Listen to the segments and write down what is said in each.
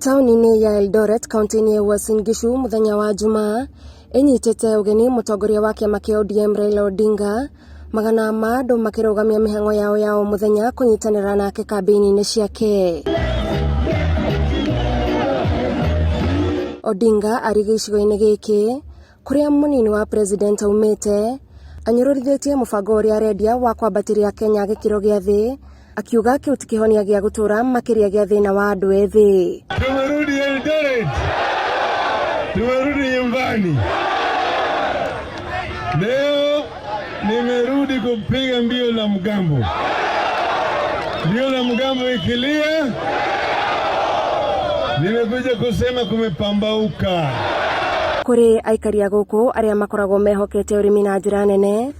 Taũni-inĩ ya Eldoret kaunti-inĩ ya Uasin Gishu mũthenya wa Jumaa ĩnyitĩte ũgeni mũtongoria wa kĩama kĩa ODM Raila Odinga, magana ma andũ makĩrũgamia mĩhang'o yao ya o mũthenya kũnyitanĩra nake kambĩini-inĩ ciake. Odinga arĩ gĩcigo-inĩ gĩkĩ kũrĩa mũnini wa president aumĩte, anyũrũrithĩtie mũbango ũrĩa arendia wa kwambatĩria Kenya gĩkĩro gĩa thĩ, akiuga kĩu ti kĩhonia gĩa gũtũra makĩria gĩa thĩna wa andũ ethĩ. Tumerudi Eldoret, tumerudi nyumbani. Leo nimerudi kupiga mbio la mgambo, mbio la mgambo ikilia, nimekuja kusema kumepambauka. Kũrĩ aikari a gũkũ arĩa makoragwo mehokete ũrĩmi na njĩra nene,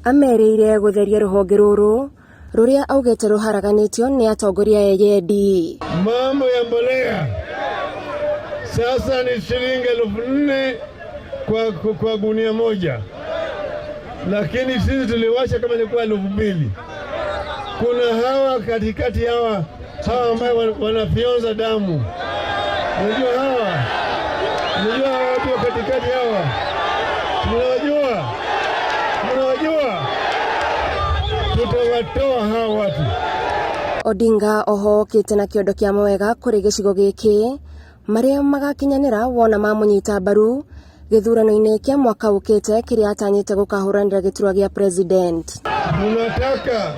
amerĩire gũtheria rũhonge rũrũ rũrĩa augĩte rũharaganĩtio nĩ atongoria eyendi. Mambo ya mbolea sasa ni shilingi 4,000 kwa gunia moja, lakini sisi tuliwacha kama ilikuwa 2,000. Kuna hawa katikati hawa hawa ambao wanafyonza damu, unajua hawa, unajua hawa watu wa katikati hawa, mnawajua, mnawajua, tutawatoa hawa watu. Odinga oho okĩte na kĩondo kĩa mawega kũrĩ gĩcigo gĩkĩ marĩa magakinyanĩra wona mamũnyita mbaru gĩthurano-inĩ kĩa mwaka ũkĩte kĩrĩa atanyĩte gũkahũranĩra gĩturwa gĩa president. Tunataka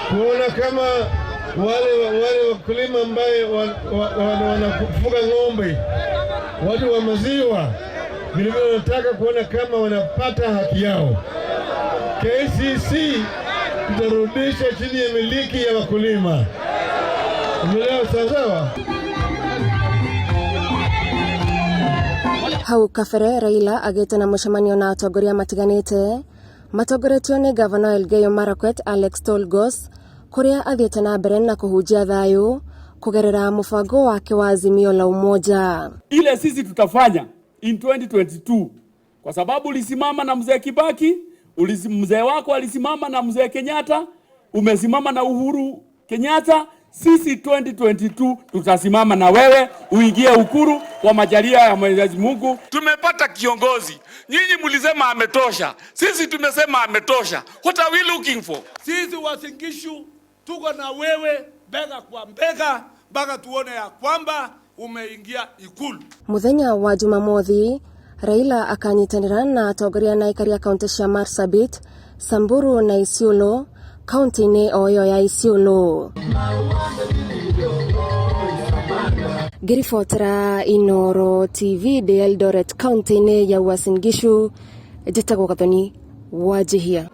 kuona kama wale wakulima ambaye wanafuga ng'ombe, watu wa maziwa, vilevile wanataka kuona kama wanapata haki yao. KCC tutarudisha chini ya miliki ya wakulima. Umeelewa sawa? Hau kabere Raila agĩte na mũcemanio na atongoria matiganĩte matongoretio nĩ gavana Elgeyo Marakwet Alex Tolgos, kũrĩa athiĩte na mbere na kũhunjia thayũ kũgerera mũbango wake wa Azimio la Umoja. Ile sisi tutafanya in 2022 kwa sababu ulisimama na mzee Kibaki, mzee wako alisimama na mzee Kenyatta, umesimama na Uhuru Kenyatta. Sisi 2022 tutasimama na wewe uingie Ukuru kwa majalia ya Mwenyezi Mungu. Tumepata kiongozi. Nyinyi mlisema ametosha, sisi tumesema ametosha. What are we looking for? Sisi Uasin Gishu tuko na wewe bega kwa bega mpaka tuone ya kwamba umeingia Ikulu. Muthenya wa Jumamothi Raila akanyitanĩra na atongoria na aikari a kaunti cia Marsabit, Samburu na Isiolo kaunti-inĩ o ĩyo ya Isiolo. Ngĩribotera Inooro TV ndĩ Eldoret kaunti-inĩ ya Uasin Gishu, njĩtagwo Gathoni Wanjihia.